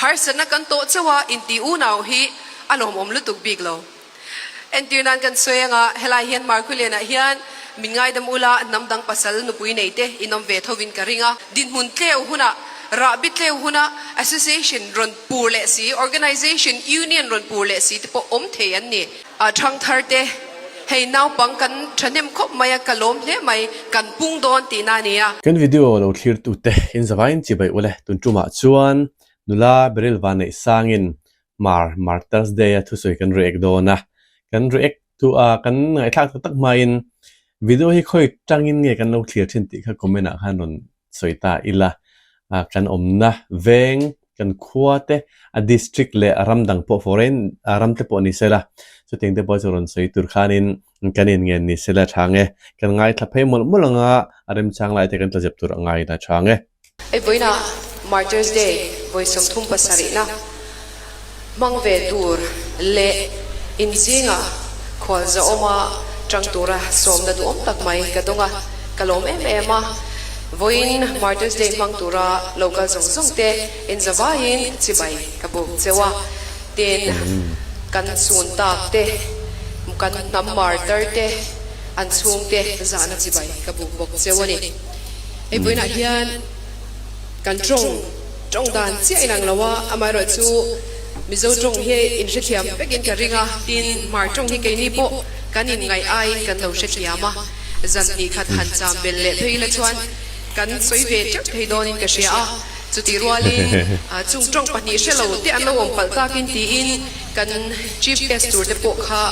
Harsatna kan tawh chauh a, inti unau hi a lawmawm lutuk bik lo. Entir nan kan sawi anga helai hian Markhulianah hian min ngaidam ula hnam dang pasal nupui nei te in awm ve thovin ka ring a. Dinhmun tleu hunah, rahbi tleu huna association rawn pur leh si, organization, union rawn pur leh si te pawh awm thei an ni. A thangthar te, hei naupang kan thahnem khawp mai a, ka lawm hle mai, kan pung dawn tihna a ni a. Kan video lo thlir tute in zavaiin chibai ule tun tumah chuan nula Beryl Vanneih sangin Mar Martyrs Day a thusawi kan react dawn a, kan react thu a kan ngaihthlak tak tak hmain video hi khawi tangin nge kan lo thlir thin tih kha comment ah khan rawn sawi ta ila, kan awmna veng, kan khua te, a district leh a ram dang pawh foreign ram te pawh ni sela, chutiang te pawh chu rawn sawi tur khanin kan inngen ni sela tha nge, kan ngaithla phei mawlh mawlh anga a remchang lai te kan tla zep tur a ngaina tha nge. Hei vawiinah Martyrs Day vawi 37 na hmang ve tur leh inzinga khualzahawma tang tura sawmna duhawm tak mai ka dawng a, ka lawm em em a. Vawiin Martyrs Day hmang tura lo kal zawng zawng te inzavaiin chibai ka buk cheu a, tin kan chhun tak te, kan hnam martyr te, an chhungte zahna chibai ka buk bawk cheu a ni. Hei vawiinah hian kan tawng tawng dan chiah inang lo a, amaherawh chu Mizo tawng hi inhrethiam vekin ka ring a, tin Hmar tawng hi keini pawh kan inngaih aiin kan lo hrethiam a, zan hnih khat han cham bel leh phei ila chuan kan sawi ve teuh thei dawnin ka hria a, chutih rualin chung tawng pahnih hre lo te an lo awm palh takin tiin kan Chief Guest tur te pawh kha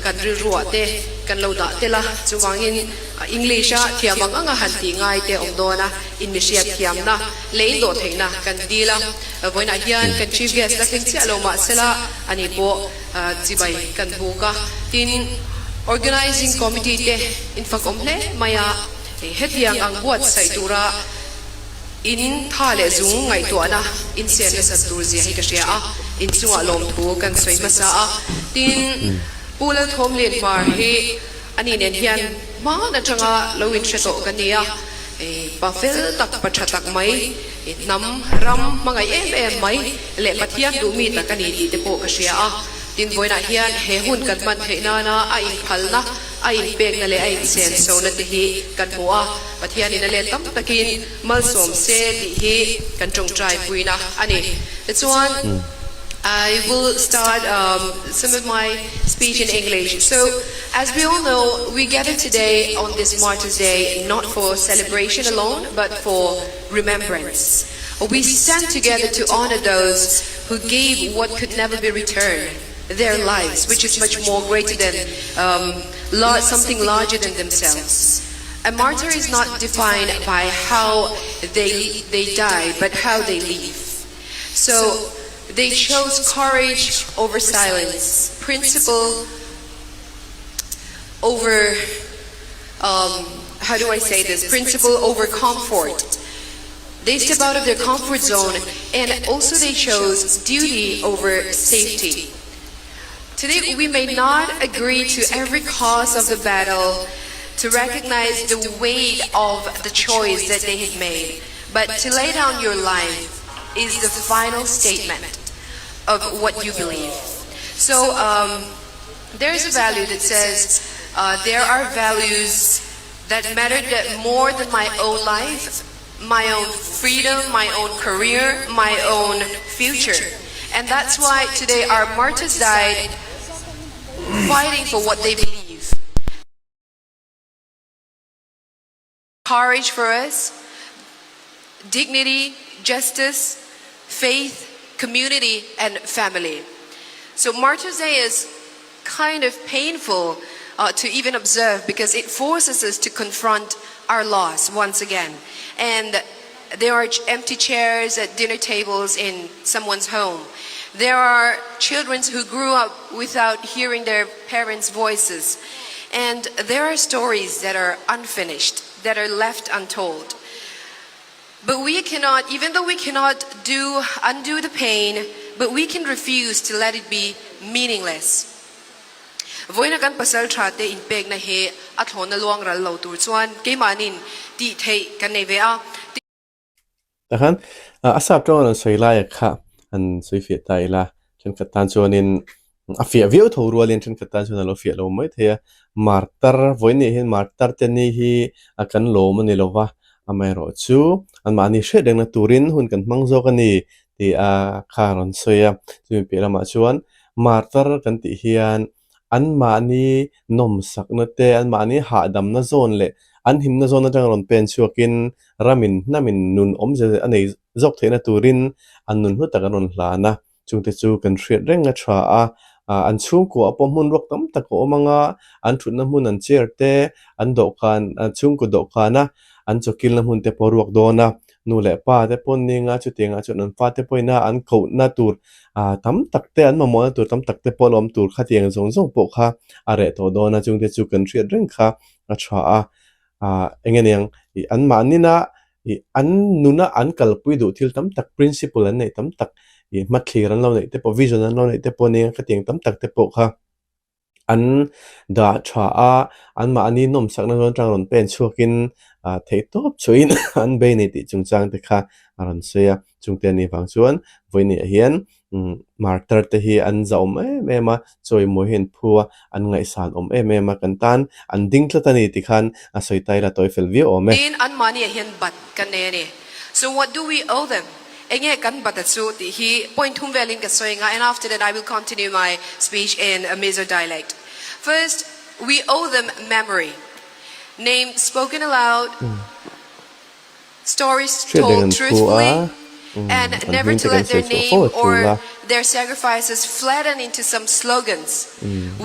kan rilruah te kan lo dah tel a, chuvangin. English a thiam ang anga han tih ngai te awm dawn a, in mi hriat thiamna leh in dawh theihna kan dil a. Vawiinah hian kan Chief Guest la thleng chiah lo mah sela ani pawh chibai kan buk a. Tin, Organising Committee te in fak awm hle mai a, hetiang ang buatsaih tura in tha leh zung ngaihtuahna in sen nasat tur zia hi ka hria a, in chungah lawmthu kan sawi hmasa a. Tin, Pu Lalthawmlian Hmar hi Ani nen hian hman atanga lo inhre tawh ka ni a, pa fel tak, pa tha tak mai, hnam ram hmangaih em em mai leh Pathian duhmi tak a ni tih te pawh ka hria a. Tin, vawiinah hian he hun kan hman theih nana a inphalna, a inpekna leh a inchensona te hi kan hmu a, Pathianin a let tam takin malsawm se tih hi kan tawngtai puina a ni. Tichuan, I will start some of my speech in English. So, as we all know, we gather today on this Martyrs Day not for celebration alone, but for remembrance. We stand together to honor those who gave what could never be returned, their lives, which is much more greater than um, something larger than themselves. A martyr is not defined by how they, they die, but how they live. So they chose courage over silence, principle over, um, how do I say this? Principle over comfort. They step out of their comfort zone and also they chose duty over safety. Today we may not agree to every cause of the battle to recognize the weight of the choice that they have made, but to lay down your life is the final statement of what you believe. So um, there is a value that says uh, there are values that matter that more than my own life, my own freedom, my own career, my own future. And that's why today our martyrs died fighting for what they believe. Courage for us, dignity, justice, faith, community, and family. So Martyrs Day is kind of painful uh, to even observe because it forces us to confront our loss once again. And there are empty chairs at dinner tables in someone's home. There are children who grew up without hearing their parents' voices. And there are stories that are unfinished, that are left untold. But we cannot, even though we cannot do undo the pain, but we can refuse to let it be meaningless. Vawiina kan pasal tha te inpekna hi a thlawna luang ral lo tur chuan keimahnin tih theih kan nei ve a. Takhan a sap tawng an sawi laia kha. Han sawi fiah ta ila, thenkhat tan chuanin a fiah viau tho rualin thenkhat tan chuan a lo fiah lo mai thei a. Martar, vawiin ah hian martar te ni hi a kan lawm a ni lo va, amaherawhchu anmahni hriat rengna turin hun kan hmang zawk a ni tih a kha a rawn sawi a. Chumi piah lamah chuan martar kan tih hian anmahni nawmsakna te, anmahni hahdamna zawn leh an himna zawn atanga rawn pen chhuakin ramin hnamin nun awmze a nei zawk theihna turin an nun hlu tak an rawn hlan a, chungte chu kan hriat reng a tha a, an chhungkua pawh hmun ruak tam tak a awm ang a, an thutna hmun an chair te, an dawhkan, an chhungkaw dawhkana an chawkilna hmun te pawh a ruak dawn a, nu leh pa te pawh an ning a, chutiangah chuan an fate pawhin a an kohna tur ah tam tak te an mamawhna tur tam tak te pawh a awm tur khatiang zawng zawng pawh kha a reh tawh dawn a, chungte chu kan hriat reng kha a tha a, ah eng nge niang ih an mahnin a ih an nuna an kalpui duh thil tam tak principle an neih tam tak ih hmathlir an lo neih te pawh vision an lo neih te pawh nia khatiang tam tak te pawh kha. An dah tha a, anmahni nawmsakna zawn atang rawn pen chhuakin ah theihtawp chhuahin an bei nei tih chungchang te kha a rawn sawi a. Chungte anih vang chuan vawiinah hian martar te hi an zahawm em em a, chawimawi hi an phu a, an ngaihsan awm em em a, kan tan an ding tlat a ni ti khan a sawi ta ila tawi fel viau awm e. Tin, anmahniah hian bat kan nei a ni. So what do we owe them? Enge kan bat a chu tih hi point thum velin ka sawi anga and after that I will continue my speech in Mizo dialect. First, we owe them memory. Name spoken aloud, stories Hriat reng told an phu a, truthfully and an never hming to te kan let their sawi chhuah fo name a tul or a. their sacrifices flatten into some slogans.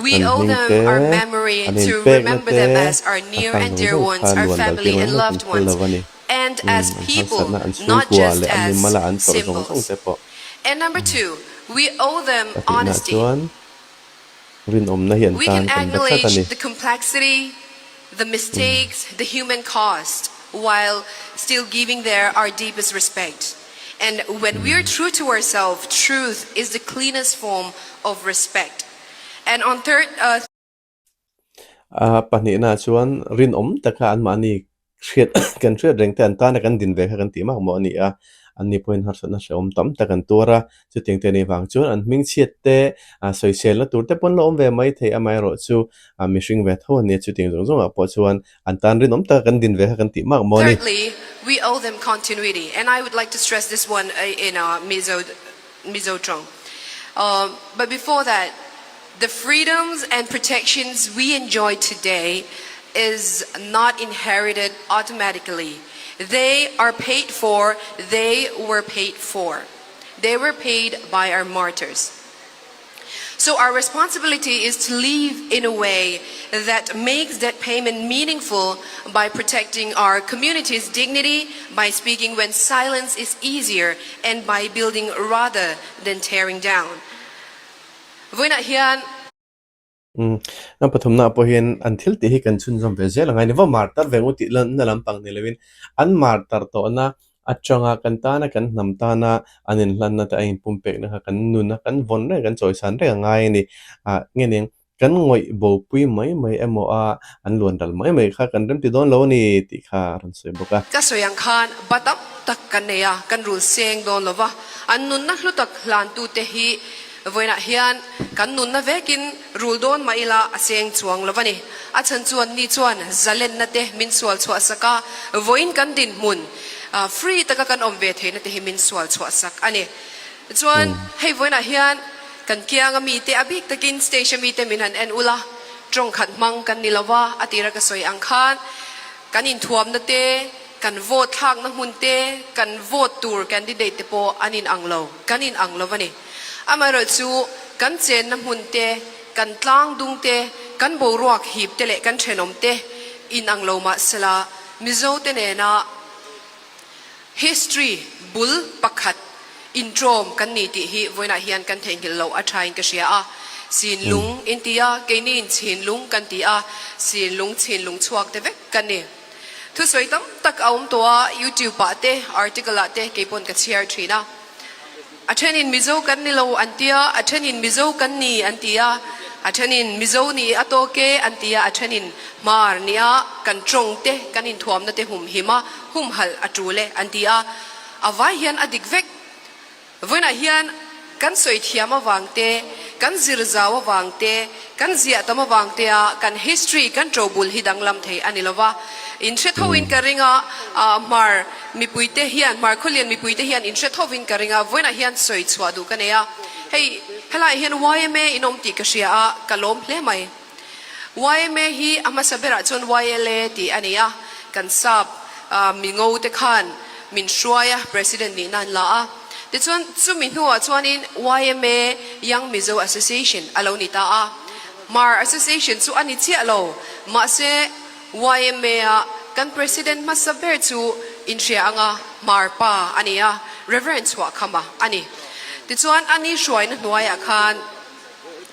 We An owe hming them te, our memory an to inpekna remember te, them as our a near khang and zawng dear zawng ones, kha our luan dal family tir mai and mai kan loved phal ones. lo a ni. And as An people, harsatna, an not chhungkua just leh an as mimala an tawrh zawng zawng symbols. te pawh. And number 2, we owe them Pahnihna honesty. chuan rinawmna hi an We tan can kan va tlat a ni. acknowledge the complexity, the mistakes, the human cost, while still giving their our deepest respect. And when we are true to ourselves, truth is the cleanest form of respect. And on third, uh, A pahnihna chuan rinawm taka anmahni hriat kan hriat reng te an tana kan din ve kha kan tih mak maw a ni a, anni pawhin harsatna hrehawm tam tak an tuar a, chutiang te anih vang chuan an hmingchhiat te sawiselna tur te pawh an la awm ve mai thei amaherawh chu mihring ve tho a nia chutiang zawng zawngah pawh chuan an tan rinawm taka kan din ve kha kan tih mak maw a ni. Thirdly, we owe them continuity and I would like to stress this one in Mizo Mizo tawng. But before that, the freedoms and protections we enjoy today is not inherited automatically. They are paid for, they were paid for. They were paid by our martyrs. So our responsibility is to live in a way that makes that payment meaningful by protecting our community's dignity, by speaking when silence is easier, and by building rather than tearing down. Vawiinah hian. Umm, a pathumna pawh hian an thil tih hi kan chhunzawm ve zel ang a ni. Va mar tar ve ngu tih na lampang ni loin an mar tar tawhna atanga kan tana kan hnam tana an inhlanna te a inpumpekna kha kan nuna kan vawn reng kan chawisan reng a ngai a ni. Ah, nge ning kan ngawih bopui mai mai emaw a an luan ral mai mai kha kan remti dawn lo a ni tih kha a rawn sawi bawk a. Ka sawi ang khan ba tam tak kan nei a, kan rul seng dawn lo va, an nunna hlu tak hlantute hi vawiinah hian kan nunna vekin rul dawn mah ila a seng chuang lo va ni. A chhan chuan ni chuan zalenna te min sual chhuah sak a, vawiin kan dinhmun free taka kan awm ve theihna te hi min sual chhuah sak a ni. Chuan hei vawiinah hian kan kianga mite a bik takin stage a mite min han en ula, tawng khat hmang kan ni lova a tira ka sawi ang khan kan inthuamna te, kan vote thlakna hmun te, kan vote tur candidate te pawh an in ang lo, kan in ang lo a ni. Amaherawhchu kan chenna hmun te, kan tlang dung te, kan boruak hip te leh kan thenawm te in ang lo mahsela Mizo te nena History bul pakhat intrawm kan ni tih hi vawiinah hian kan theihnghilh loh a thain ka hria a. Sinlung in ti a, keiniin chhinlung kan ti a, sinlung chhinlung chhuak te vek kan ni. Thusawi tam tak a awm tawh a, YouTube ah te, article ah te keipawn ka chhiar thin a. A thenin Mizo kan ni lo an ti a, a thenin Mizo kan ni an ti a, a thenin Mizo nih a tawk e an ti a, a thenin Hmar nia kan tawng te kan inthuamna te humhim a, humhalh a tul e an ti a. A vai hian a dik vek. Vawiinah hian kan sawi thiam avang te, kan zir zau avang te, kan ziah tam avang tea kan history, kan ṭobul hi danglam thei a ni lo va. Inhre thoin ka ring a, Hmar mipuite hian, Hmar khawlian mipuite hian inhre thovin ka ring a, vawiinah hian sawi chhuah duh ka nei a. Hei, helaiah hian yma in awm tih ka hria a, ka lawm hle mai. Yma hi a hmasa berah chuan YLA tih a ni a, kan sap mingo te khan min hruai a, President nihna an la a. Tichuan chumi hnuah chuanin yma Young Mizo Association a lo ni ta a. Hmar Association chu a ni chiah lo, mahse yma a kan President hmasa ber chu inhria anga Hmar pa a ni a, Reverend Chhuahkhama a ni. Tichuan a ni hruaina hnuaiah khan,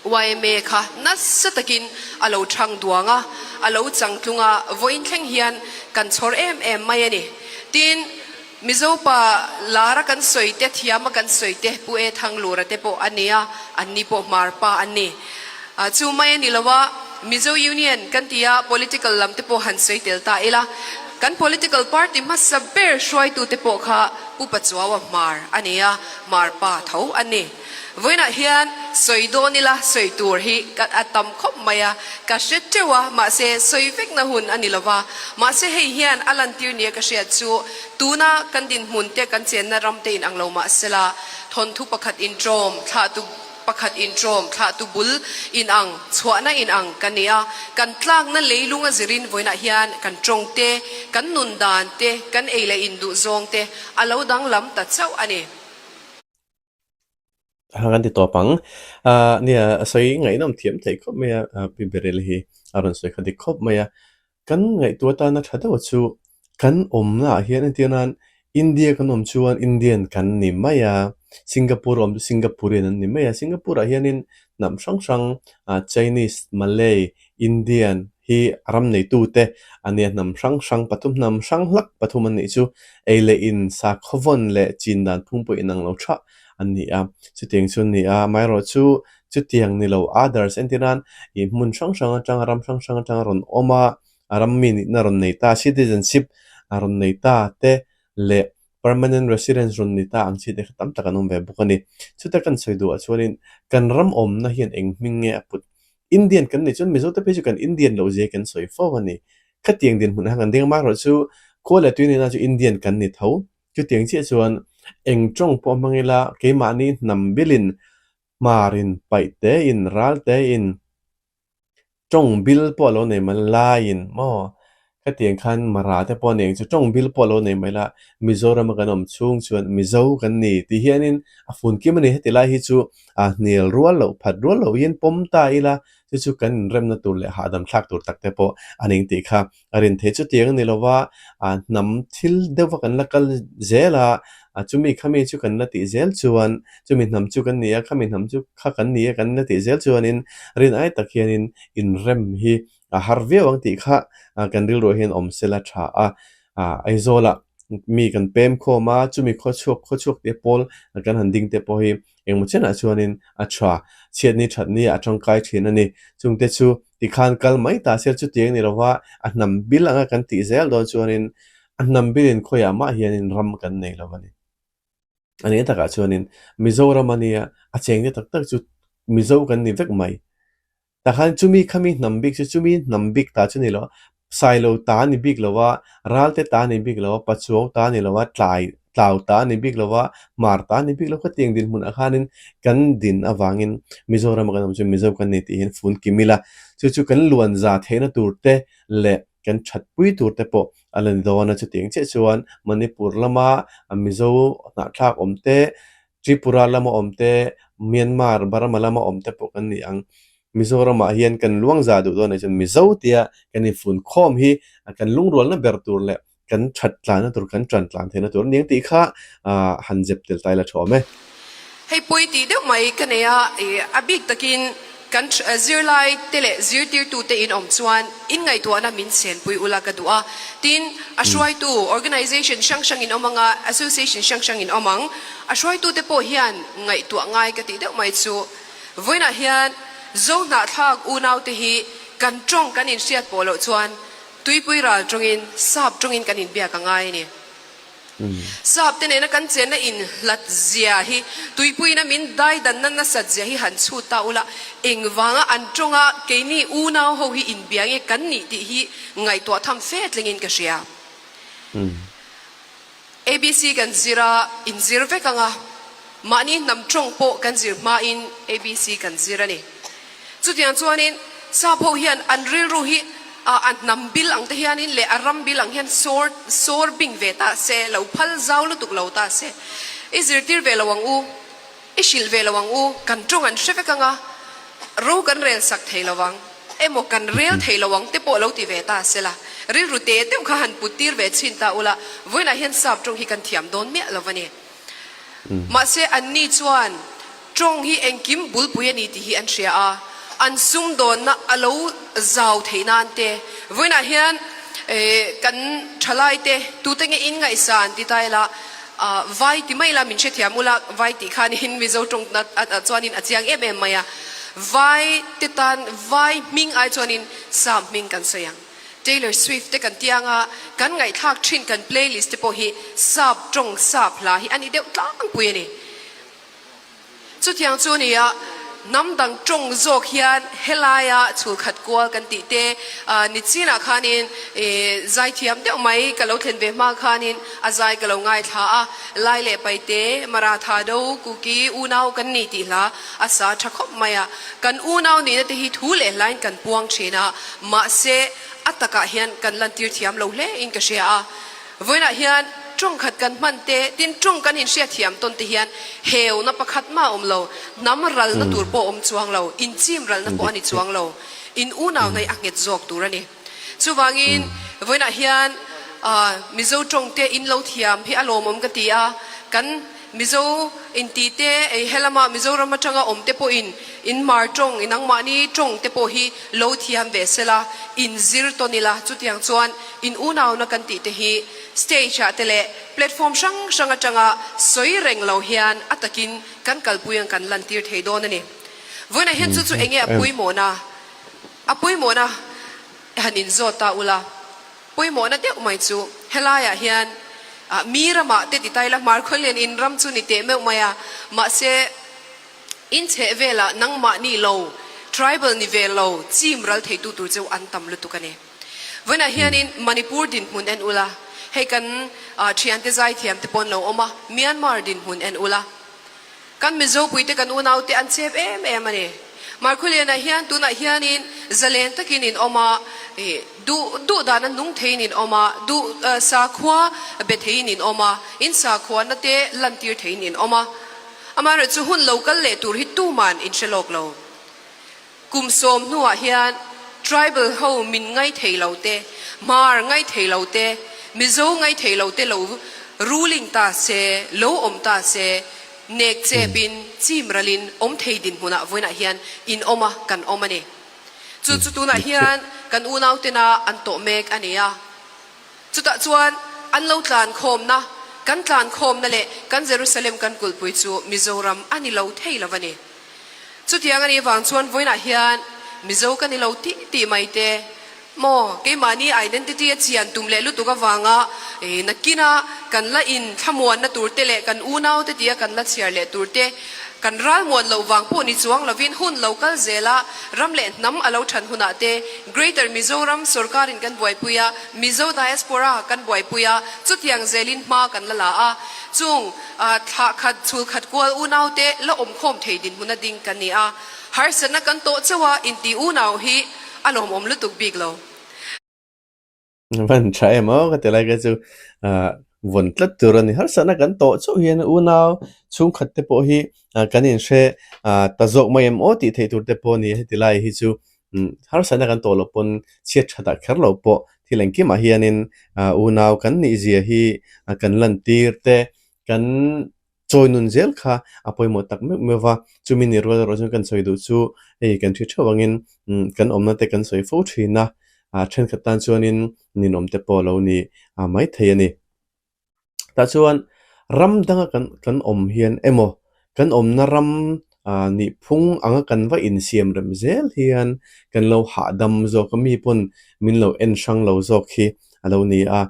Yma kha nasa takin a lo chhang duang a, a lo chang tlung a, vawiin thleng hian kan chhawr em em mai a ni. Tin, Mizo pa lara kan sawi te, thiama kan sawi te, Pu E Thanglura te pawh a ni a, anni pawh hmar pa an ni. Chu mai a ni lo a, Mizo Union kan ti a, political lam te pawh han sawi tel ta ila, kan political party hmasa ber hruaitu te pawh kha Pu Pachuaua hmar a ni a, hmar pa tho an ni. Vawiinah hian sawi dawn ila sawi tur hi ka a tam khawp mai a, ka hre teuh a, mahse sawi vekna hun a ni lo va. Mahse hei hian a lantir nia ka hriat chu tuna kan dinhmun te kan chenna ram te inang lo mahsela thawnthu pakhat inṭawm, thlahtu pakhat inṭawm, thlahtu bul inang, chhuahna inang kan ni a, kan tlakna leilung a zirin vawiinah hian kan ṭawng te, kan nun dan te, kan ei leh induh zawng te a lo danglam ta chauh a ni. A kan ti tawp ang. Ahh nia a sawi ngaihnawm thiam theih khawp mai a, Pi Beryl hi a rawn sawi kha dik khawp mai a. Kan ngaihtuah tana tha deuh chu kan awmna ah hian entir nan India kan awm chuan Indian kan ni mai a, Singapore awm chu Singaporean an ni mai a. Singapore ah hianin hnam hrang hrang ah Chinese, Malay, Indian hi a ram neitute a nia hnam hrang hrang pathum hnam hrang hlak pathum an nih chu ei leh in sakhaw vawn leh chin dan phung pawh inang lo thah an ni a chutiang chu an ni a amaherawh chu chutiang ni lo others entir nan ih hmun hrang hrang atanga ram hrang hrang atanga rawn awm a a ram mi nihna rawn nei ta citizenship a rawn nei ta te leh permanent residence rawn ni ta ang chi te kha tam tak an awm ve bawk a ni chuta kan sawi duhah chuanin kan ram awmna hian eng hming nge a put Indian kan nih chuan Mizo te phei chu kan Indian loh zia kan sawi fo a ni. Khatiang dinhmun ah kan ding amaherawh chu khua leh tui nena chu Indian kan ni tho. Chutiang chiah chuan eng tawng pawh hmang ila keimahni hnam bilin hmarin paih tein ral tein tawng bil pawh a lo nei mai laiin maw Khatiang khan Mara te pawh nen chu tawng bil pawh lo nei mai la, Mizoram a kan awm chhung chuan Mizo kan ni tih hianin a fun kim a ni. Heti lai hi chu a hnial rual loh phat rual loh hian pawm ta ila chu chu kan inremna tur leh hahdam thlak tur tak te pawh a ning tih kha a rin theih. Chutiang a ni lova a hnam thil deuh a kan la kal zel a, chumi khami chu kan la tih zel chuan chumi hnam chu kan ni a, khami hnam chu kha kan ni a kan la tih zel chuanin rin ai tak hianin inrem hi a har viau ang tih kha kan rilruah hian awm sela tha a, Aizawlah mi kan pem khawm a, chumi khawchhuak khawchhuak te pawl kan han ding te pawh hi engmaw chenah chuanin a tha, chhiatni thatni a tangkai thin a ni. Chungte chu tikhan kal mai ta se chutiang ni lova a hnam bil anga kan tih zel dawn chuanin a hnam bilin khawiah mah hianin ram kan nei lo a ni. A nih takah chuanin Mizoram a nia a chengte tak tak chu Mizo kan ni vek mai. Takhan chumi khami hnam bik chu chumi hnam bik ta chu ni lo, Sailo ta ni bik lo a, Ralte ta ni bik lo a, Pachuau ta ni lo a, Tlai Tlau ta ni bik lo a, Hmar ta ni bik lo khatiang dinhmunah khanin kan din avangin Mizoram a kan awm chu Mizo kan ni tih hian fun kim ila, chu chu kan luan za theihna tur te leh kan thatpui tur te pawh a la ni dawn a, chutiang chiah chuan Manipur lama Mizo hnahthlak awm te Tripura lama awm te, Myanmar, Burma lama awm te pawh kan ni ang. Mizoramah hian kan luang za duh dawn anih chuan Mizo tia kan infun khawm hi kan lungrualna ber tur leh kan that tlanna tur, kan tan tlan theihna tur a ni ang tih kha han zep tel ta ila tha awm e. Hei pawi tih deuh mai ka nei a, a bik takin Kan zirlai te leh zirtirtu te in awm chuan in ngaihtuahna min chenpui ula ka duh a. Tin, a hruaitu organization hrang hrang in awm ang a, association hrang hrang in awm ang. A hruaitu te pawh hian ngaihtuah ngai ka tih deuh mai chu. Vawiinah hian Zo hnahthlak unau te hi kan tawng kan inhriat pawh loh chuan tuipui ral tawngin, sap tawngin kan inbiak a ngai a ni. Sap te nena kan chenna inhlat zia hi, tuipuiina min daidanna nasat zia hi han chhut ta ula, engvanga an tawnga keini unau ho hi inbia nge kan nih tih hi ngaihtuah tham fe tlingin ka hria. ABC kan zir a, inzir vek anga mahni hnam tawng pawh kan zir hmain ABC kan zir a ni. Chutiang chuanin sap ho hian an rilru hi a hnam bil ang te hianin leh a ram bil ang hian sawr sawr bing ve ta se, lo phal zau lutuk lo ta se, i zirtir ve lo ang u, i hrilh ve lo ang u, kan tawng an hre vek ang a, ro kan rel sak thei lo vang emaw kan rel thei lo ang te pawh lo ti ve ta se la, rilru te deuh kha han put tir ve chhin ta ula, vawiinah hian sap tawng hi kan thiam dawn miah lo va ni. Mahse, anni chuan tawng hi engkim bulpui a ni tih hi an hria a, an sumdawnna a lo zau theih nan te, vawiinah hian kan thalai te tute nge in ngaihsan ti ta ila, vai ti mai ila min hrethiam ula, vai tih khanin Mizo tawng chuanin a chiang em em mai a, vai te tan vai hming ai chuanin sam hming kan sawi ang. Taylor Swift te kan tiang a, kan ngaihthlak thin kan playlist te pawh hi sap tawng sap hla hi a ni deuh tlangpui a ni. Chutiang chu a ni a, hnam dang tawng zawk hian helaia chhulkhat kual kan tih te nichinah khanin zaithiam deuh mai ka lo thlen ve hma khanin a zai ka lo ngaithla a, Lai leh Paite, Maratha do, Kuki, unau kan ni tih hla a sa tha khawp mai a. Kan unau nihna te hi thu leh hlain kan puang thin a, mahse a takah hian kan lantir thiam lo hle in ka hria a. Vawiinah hian tawng khat kan hman te, tin tawng kan inhriat thiam tawn te hian heuna pakhat mah a awm lo, hnam ralna tur pawh a awm chuang lo, inchim ralna pawh a ni chuang lo, in unau na hi a nghet zawk tur a ni. Chuvangin vawiinah hian Mizo tawng te in lo thiam hi a lawmawm ka ti a, kan Mizo inti te ei helama Mizoram atanga awm te pawhin in mar tawng, in angmahni tawng te pawh hi lo thiam ve sela, in zir tawn ila, chutiang chuan in unauna kan tih te hi stage ah te leh platform hrang hrang atanga sawi reng lo hian a takin kan kalpui ang kan lantir thei dawn a ni. Vawiinah hian chu chu enge a pawimawhna? A pawimawhna han inzawt ta ula, pawimawhna deuh mai chu helaiah hian mi ramah te ti ta ila, Hmarkhawllian in ram chu ni teh meuh mai a, mahse in chheh velah nangmahni lo, tribal ni ve lo, chim ral theitu tur chu an tam lutuk a ni. Vawiinah hianin Manipur dinhmun en ula, hei kan thiante zaithiam te pawh an lo awm a, Myanmar dinhmun en ula, Kan Mizopuite kan unaute an chep em em a ni. Markhuliana hian tunah hianin zalen takin in awm a, duh duh dana nung theiin in awm a, duh sakhua be theiin in awm a, in sakhuana te lantir theiin in awm a. Amaherawhchu hun lo kal leh tur hi tuman in hre lawk lo. Kum sawm hnuah hian tribal ho min ngai thei lo te, Hmar ngai thei lo te, Mizo ngai thei lo te lo ruling ta se, lo awm ta se, nek chepin, chim ralin awm thei dinhmunah vawiinah hian in awm a, kan awm a ni. Chu chu tunah hian kan unau tena an tawh mek a ni a. Chutah chuan an lo tlan khawmna, kan tlan khawmna leh kan Jerusalem kan kulhpui chu Mizoram a ni lo thei lo a ni. Chutiang a nih vang chuan vawiinah hian Mizo ka ni lo tih tih mai te maw keimahni identity a chian tum leh lutuk avanga nakina kan la in thlamuanna tur te leh kan unau te tia kan la chhiar leh tur te kan ralmuan loh vang pawh ni chuang lovin hun lo kal zel a ram leh hnam a lo than hunah te Greater Mizoram sorkarin kan buaipui a Mizo diaspora kan buaipui a chutiang zelin hma kan la la a chung Thlah khat, chhul khat kual unaute la awmkhawm thei dinhmuna ding kan ni a, harsatna kan tawh chauh a inti unau hi a lawmawm lutuk bik lo. Van tha em aw ka ti lai kha chu vawn tlat tur a ni. Harsatna kan tawh chauh hian unau chhungkhat te pawh hi kan inhre ta zawk mai em aw tih theih tur te pawh a ni a, heti lai hi chu harsatna kan tawh loh pawn chhiat that ah kher loh pawh thil engkimah hianin unau kan nih zia hi kan lantir te kan chawi nun zel kha a pawimawh tak meuh meuh va, chumi ni rual erawh chuan kan sawi duh chu hei kan hre theuh angin kan awmna te kan sawi fo thin a, thenkhat tan chuanin ninawm te pawh a lo ni maithei a ni. Tah chuan ram danga kan kan awm hian emaw kan awmna ram ah nihphung anga kan va insiam rem zel hian kan lo hahdam zawk a, mi pawn min lo en hrang lo zawk hi a lo ni a.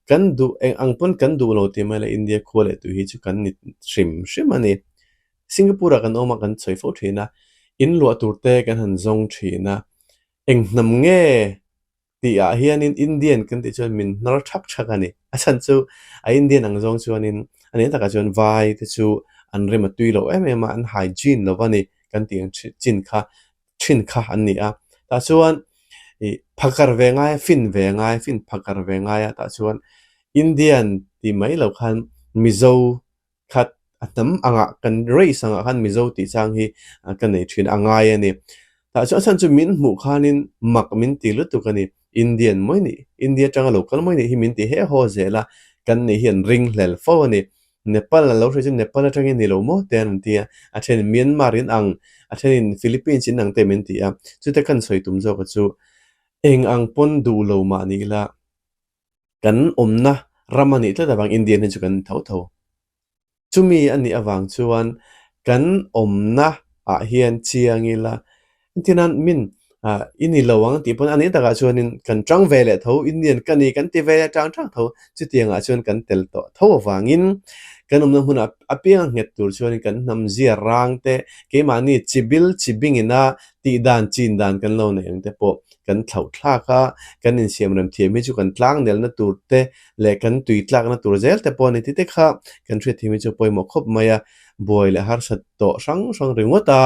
Kan duh eng ang pawn kan duh lo tih mai la India khua leh tui hi chu kan ni hrim hrim a ni. Singapore ah kan awm a kan sawi fo thin a, in luah tur te kan han zawng thin a, eng hnam nge tih ah hianin Indian kan tih chuan min hnar thak thak a ni. A chhan chu a Indian ang zawng chuanin a nih takah chuan vai te chu an rem a tui lo em em a, an hygiene lo a ni kan tih ang chin kha thin kha an ni a. Tah chuan ih phakar ve ngai a, fin ve ngai a, fin phakar ve ngai a tah chuan Indian tih mai lo khan Mizo khat a hnam angah kan race angah khan Mizo tih chang hi ka nei thin a ngai a ni. Tah chuan a chhan chu min hmuh khanin mak min ti lutuk a ni. Indian mai nih, India atanga lo kal mai nih hi min ti he haw zel a, kan nih hi an ring hlel fo a ni. Nepal an lo hria chu Nepal atangin ni lo maw te an rawn ti a, a thenin Myanmar in ang, a thenin Philippines in ang te min ti a. Chute kan sawi tum zawk a chu eng ang pawn duh lo mah ni ila, Kan awmna ram a nih tlat avang Indian hi chu kan tho tho. Chumi a nih avang chuan kan awmna ah hian chiang ila entirnan min ah i ni lo ang tih pawn a nih takah chuanin kan tang ve leh tho Indian ka ni kan ti ve leh tang tang tho chutiang ah chuan kan tel tawh tho avangin kan awmna hmunah apiang a nghet tur chuanin kan hnam zia rang te keimahni chibil chibingina tih dan chin dan kan lo neih ang te pawh kan thlauh thlak a, kan insiam rem thiam hi chu kan tlang nelna tur te leh kan tui tlakna tur zel te pawh a ni tite kha kan hriat thiam hi chu pawimawh khawp mai a, buai leh harsat tawh hrang hrang ringawt a,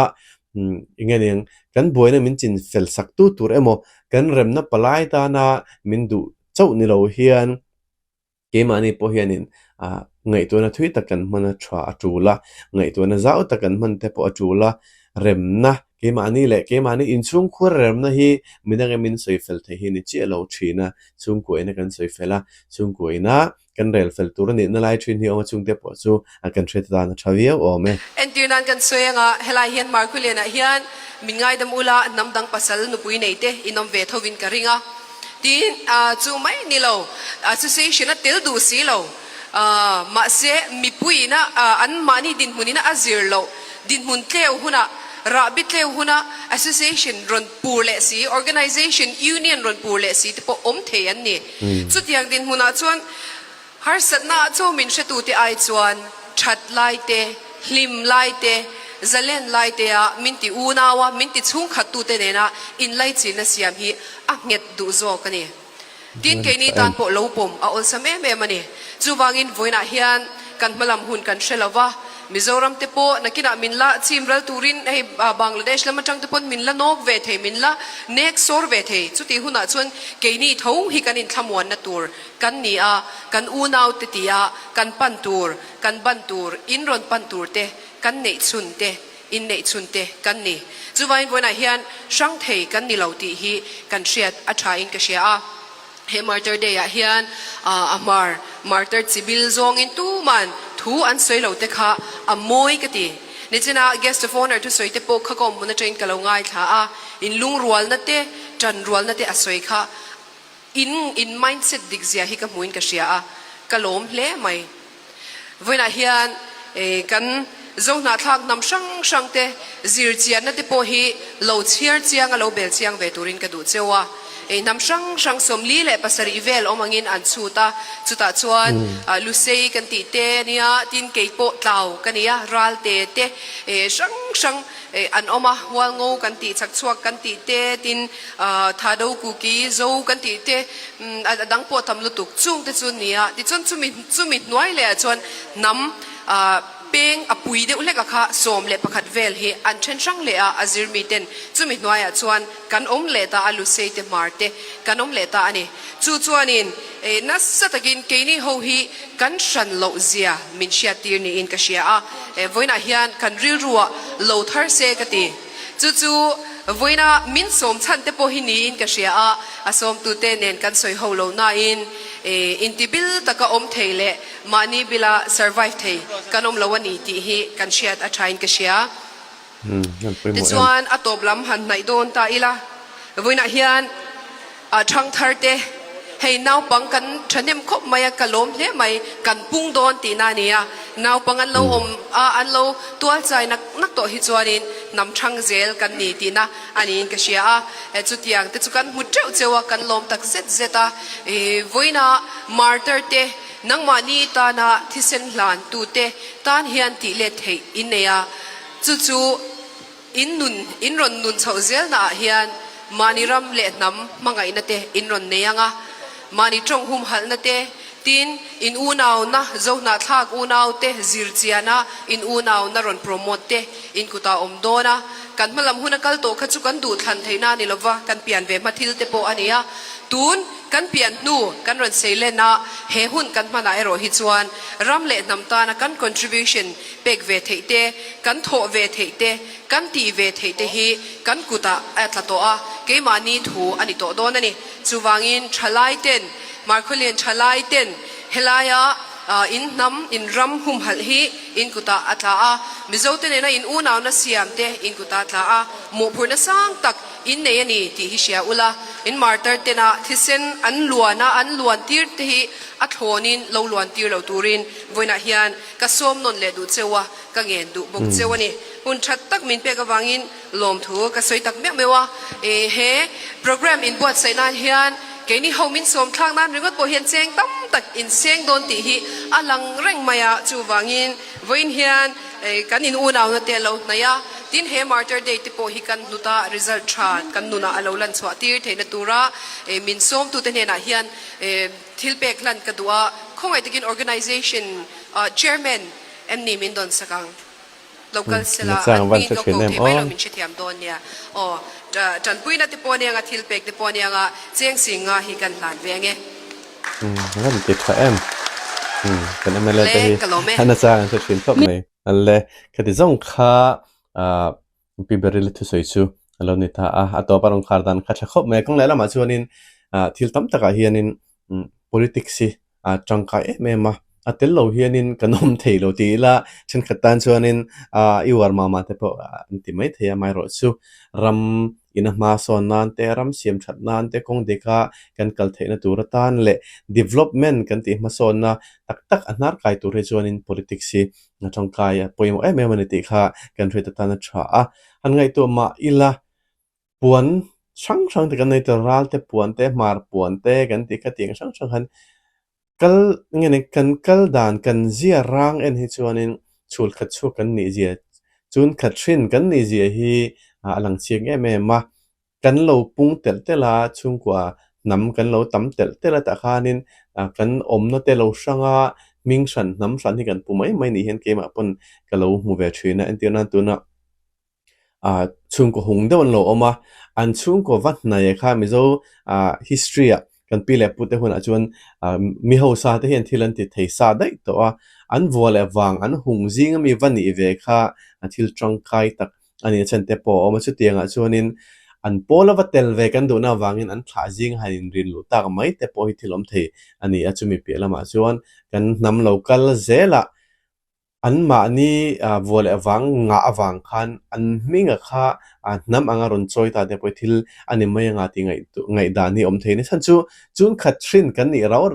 eng nge niang kan buaina min chin fel sak tu tur emaw kan remna palai tana min duh chauh ni lo hian. Keimahni pawh hianin ah ngaihtuahna thui tak kan hman a tha a tul a, ngaihtuahna zau tak kan hman te pawh a tul a, remna keimahni leh keimahni inchhungkhur remna hi midang emin sawi fel theih hi ni chiah lo thin a, chhungkua ina kan sawi fel a, chhungkua ina kan rel fel tur a nihna lai thin hi awm a chungte pawh chu a kan hriat atan a tha viau awm e. Entir nan kan sawi anga helai hian Markhulianah hian min ngaidam ula hnam dang pasal nupui nei te inawm ve thovin ka ring a. Tiin chu mai ni lo, association a tel duh si lo. Mahse, mipuiin a an mahni dinhmunin a zir loh dinhmun tleu hunah, rahbi tleu huna association rawn pur leh si, organization, union rawn pur leh si te pawh awm thei an ni. Chutiang dinhmunah chuan Harsatna ah chu min hretute ai chuan that lai te, hlim lai te, zalen lai te ah min ti unau a, min ti chhungkhat tute nena inlaichinna siam hi a nghet duh zawk a ni. Tin, keini tan pawh lo pawm a awlsam em em a ni. Chuvangin vawiinah hian kan hmalam hun kan hre lo va, Mizoram te pawh nakinah min la chim ral turin hei Bangladesh lam atang te pawn min la nawk ve thei, min la nek sawr ve thei. Chutih hunah chuan keini tho hi kan inthlamuanna tur Kan ni a, kan unaute tia kan pan tur, kan ban tur, in rawn pan tur te, kan neih chhun te, in neih chhun te kan ni. Chuvain vawiinah hian hrang thei kan ni lo tih hi kan hriat a tha in ka hria a. He Martyr Day ah hian a hmar Martyr chibil zawngin tuman thu an sawi lo te kha a mawi ka ti. Nichina Guest of Honour thusawi te pawh kha ka awm hmun atangin ka lo ngaithla a, in lungrualna te, tanrualna te a sawi kha In in mindset dik zia hi ka hmuin ka hria a, ka lawm hle mai. Vawiinah hian kan Zohnahthlak hnam hrang hrang te zir chianna te pawh hi lo chhiar chiang a lo bel chiang ve turin ka duh cheu a. Hnam hrang hrang 47 vel awm angin an chhut a, chutah chuan Lusei kan tih te a nia, tin kei pawh Tlau ka nia, Ralte te hrang hrang an awm a, Hualngo kan tih, Chakchhuak kan tih te, tin Thado, Kuki, Zo kan tih te a dang pawh tam lutuk chung te chu nia. Tichuan chumi chumi hnuai leh ah chuan hnam peng a pui deuh hlek a kha 11 vel hi an then hrang leh a, a zir mi ten chumi hnuai ah chuan kan awm leh ta a, Lusei te Hmar te kan awm leh ta a ni. Chu chuanin nasa takin keini ho hi kan hran loh zia min hriat tir niin ka hria a, vawiinah hian kan rilruah lo thar se ka ti. Chu chu vawiina min sawm chhan te pawh hi niin ka hria a, a sawmtute nen kan sawi ho lo nain intibil taka awm thei leh mahni bila survive thei kan awm lo a ni tih hi kan hriat a thain ka hria. Tichuan a tawp lam han hnaih dawn ta ila, vawiinah hian A thangthar te, hei naupang kan thahnem khawp mai a, ka lawm hle mai, kan pung dawn tihna a ni a, naupang an lo awm a, an lo tual chai nak nak tawh hi chuanin hnam ṭhang zel kan ni tihna a niin ka hria a. Chutiang te chu kan hmu ṭeuh cheu a, kan lawm tak zet zet a. Vawiina martyr te, nangmahni tana thisen hlan tute tan hian tih let theih in nei a, chu chu in nun, in rawn nun chhoh zelnaah hian mahni ram leh hnam hmangaihna te in rawn nei ang a, mahni ṭawng humhalhna te, Tin, in unauna, Zohnahthlak unaute zir chiana in unauna rawn promote te in kutah awm dawn a. Kan hmalam huna kal tawh kha chu kan duh thlan theihna a ni lova, kan pian ve hma thil te pawh a ni a. Tun kan pian hnu kan rawn sei len a, he hun kan hmanah erawh hi chuan ram leh hnam tana kan contribution pek ve theih te, kan thawh ve theih te, kan tih ve theih te hi kan kutah a tla tawh a, keimahni thu a ni tawh dawn a ni. Chuvangin thalaiten Markhawlian thalai ten helaia in hnam, in ram humhalh hi in kutah a tla a, Mizo te nena in unauna siam te in kutah a tla a, mawhphurhna sang tak in nei a ni tih hi hria ula, in martar tena thisen an luan a, an luan tir te hi a thlawnin lo luan tir lo turin vawiinah hian ka sawm nawn leh duh cheu a, ka ngen duh bawk cheu a ni. Hun that tak min pek avangin Lawmthu ka sawi tak meuh meuh a, he programme inbuatsaih nan hian keini ho min sawm thlak nan ringawt pawh hian cheng tam tak in seng dawn tih hi a lang reng mai a, chuvangin vawiin hian kan in unauna te a lo hnaih a, tin he Martyr Day te pawh hi kan hlut a, result tha kan nunah a lo lan chhuah tir theihna tura min sawmtute hnenah hian thil pek hlan ka duh a, khawngaih takin organisation chairman em ni min dawn sak ang. Lo kal sela, an hmingin ka ko thei mai lo min hrethiam dawn nia. Aw, tanpuina te pawh anianga, thil pek te pawh anianga, cheng sing nga hi kan hlan ve ange. Umm, kan ti tha em. Umm, kan MLA te Le, hi ka lawm e. a nachang an hre thin khawp mai. Le, khati zawng kha ah Pi Beryl thusawi chu a lo ni ta a, a tawp a rawn khar dan kha tha khawp mai a. Kawng leh lamah chuanin ah thil tam takah hianin politics hi a tangkai em em a, a tel lo hianin kan awm thei lo tih ila thenkhat tan chuanin ah i uar mah mah te pawh an ti mai thei a, amaherawhchu ram ina hma sawn nan te, ram siam that nan te kawng dika kan kal theihna tur atan leh development kan tih hmasawnna tak tak a hnar kai tur hi chuanin politics hi a tangkai a pawimawh em em a ni tih kha kan hriat atan a tha a, han ngaihtuah mah ila Puan hrang hrang te kan nei tel, ral te puan te, hmar puan te kan tih kha tiang hrang hrang khan kal nge ni kan kal dan kan zia rang en hi chuanin chhul khat chhuak kan nih zia chun khat hrin kan nih zia hi a lang chiang em em a, kan lo pung telh telh a chhungkua hnam kan lo tam telh telh a tah khanin kan awmna te lo hrang a hming hran hnam hran hi kan pu mai mai ni hian keimah pawn ka lo hmu ve thin a entir nan tuna. ah chhungkaw hung deuh an lo awm a, an chhungkaw va hnaih kha Mizo ah history ah kan pi leh pute hunah chuan ah mi hausa te hian thil an ti thei sa daih tawh a, an vua leh vang an hung zing ami va nih ve kha a thil tangkai tak a nih a chhan te pawh a awm a, chutiangah chuanin an pawl a va tel ve kan duhna avangin an thlah zing han inrin luh tak mai te pawh hi thil awm thei a ni a, chumi piah lamah chuan kan hnam lo kal zelah Anmahni vua leh vang ngah avang khan an hminga kha hnam anga rawn chawi ta te pawh hi thil a ni mai anga tih ngaihdan hi a awm thei a ni. Chhan chu chun khat hrin kan nih rau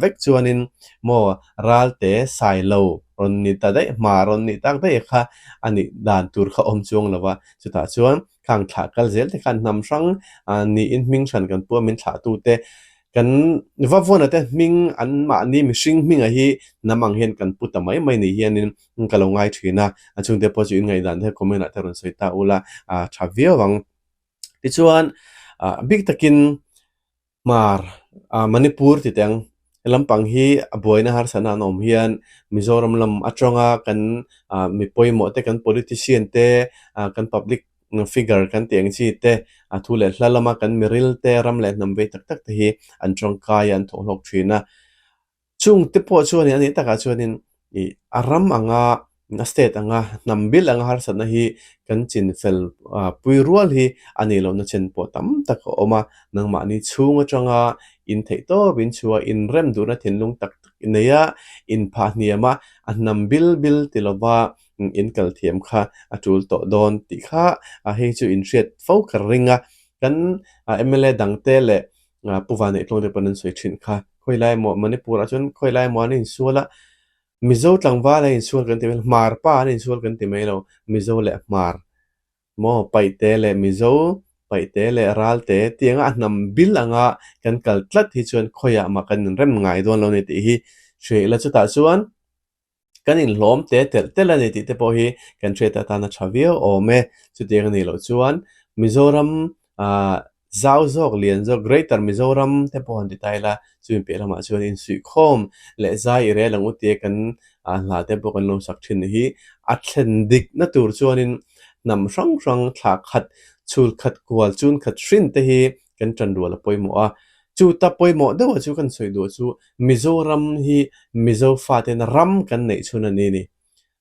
vek chuanin maw ralte sai lo rawn ni ta daih, hma rawn nih tak daih kha a nih dan tur kha awm chuang lo va. Chutah chuan khang thlah kal zel te khan hnam hrang niin hming hran kan pu a min thlah tute Kan va vawn te hming an mahni mihring hminga hi hnam ang hian kan pu ta mai mai ni hianin ka lo ngai thin a, a chhungte pawh chu in ngaihdan te comment ah te rawn sawi ta ula a tha viau ang. Tichuan ah bik takin Hmar ah Manipur ti teh ang he lampang hi a buaina harsatna an awm hian Mizoram lam atanga kan ah mi pawimawh te kan politician te ah kan public figure kan tih ang chi te, a thu leh hla lama kan miril te, ram leh hnam vei tak tak te hi an tangkai a, an thawhhlawk thin a. Chung te pawh chuanin a nih takah chuanin ih a ram anga, a state anga, hnam bil anga harsatna hi kan chin fel pui rual hi a nih lohna chen pawh tam tak a awm a. Nangmahni chhung atanga in theih tawp in chhuah, inrem duhna thinlung tak tak i nei a, inphah hniam a, a hnam bil bil ti lova in kal thiam kha a tul tawh dawn tih kha hei chu in hriat fo ka ring a, kan mla dang te leh Pu Vaneihtluang te pawn an sawi thin kha khawi lai emaw Manipur ah chuan khawi lai emaw an insual a, Mizo tlangval a insual kan ti mai lo, Hmar pa an insual kan ti mai lo, Mizo leh Hmar. Maw Paihte leh Mizo, Paihte leh Ralte tianga a hnam bil anga kan kal tlat hi chuan khawiah mah kan inrem ngai dawn lo a ni tih hi hria ila chutah chuan kan inhlawm te telh telh a ni tih te pawh hi kan hriat atan a tha viau awm e. Chutiang a nih loh chuan Mizoram ah zau zawk lian zawk Greater Mizoram te pawh han ti ta ila chumi piah lamah chuan insuihkhawm leh zai i rel ang u tia kan ah hla te pawh kan lo sak thin hi a thlen dikna tur chuanin hnam hrang hrang thla khat chhul khat kual chun khat hrin te hi kan tan rual a pawimawh a. Chuta pawimawh deuhah chu kan sawi duh chu Mizoram hi Mizo faten ram kan neih chhun a ni ni.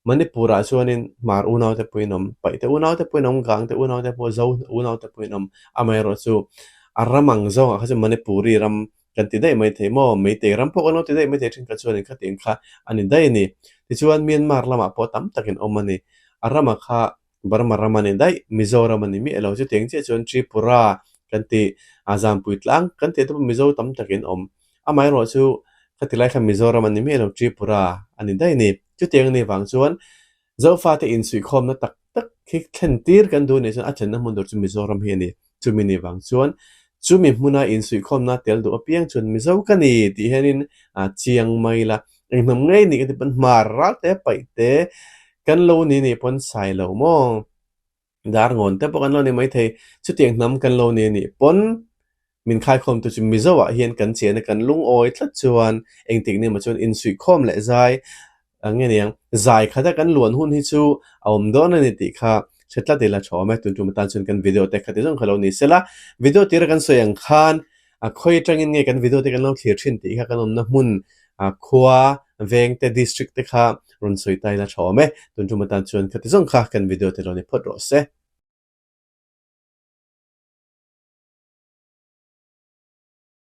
Manipur-ah chuanin Hmar unaute pawhin awm, Paihte unaute pawhin awm, Gangte unaute pawh, Zo unaute pawhin awm. Amaherawhchu a ram ang zawngah kha chuan Manipuri ram kan ti daih mai thei maw? Meitei ram pawh kan lo ti daih mai thei thin kha chuanin khatiang kha a ni daih a ni. Tichuan Myanmar lamah pawh tam takin awm a ni. A ramah kha Burma ram a ni daih, Mizoram a ni miah lo. Chutiang chiah chuan Tripura kan tih, Zampui tlang kan tih te pawh Mizo tam takin awm. Amaherawh chu khati lai khan Mizoram a ni miah lo, Tripura a ni daih a ni. Chutiang a nih vang chuan Zofate insuihkhawmna tak tak hi thlen tir kan duh nih chuan a thlenna hmun tur chu Mizoram hi a ni. Chumi nih vang chuan chumi hmuna insuihkhawmna tel duh apiang chuan Mizo ka ni tih hianin chiang mai la. Eng hnam ngei nih ka ti pawn hmar ral te paih te kan lo ni nih pawn sai lo maw? Dar ngawn te pawh kan lo ni maithei. Chutiang hnam kan lo ni nih pawn min khaikhawm tu chu Mizo ah hian kan chian a kan lungawi tlat chuan engtik ni emaw chuan insuihkhawm leh zai ang nge niang zai khat a kan luan hun hi chu a awm dawn a ni tih kha hre tlat ila tha awm e. Tun tum atan chuan kan video te kha ti zawng kha lo ni sela video tira kan sawi ang khan a khawi atangin nge kan video te kan lo thlir thin tih kha kan awmna hmun a khua veng te district te kha rawn sawi ta ila tha awm e. Tun tum atan chuan khati zawng kha kan video te lo ni phawt rawh se.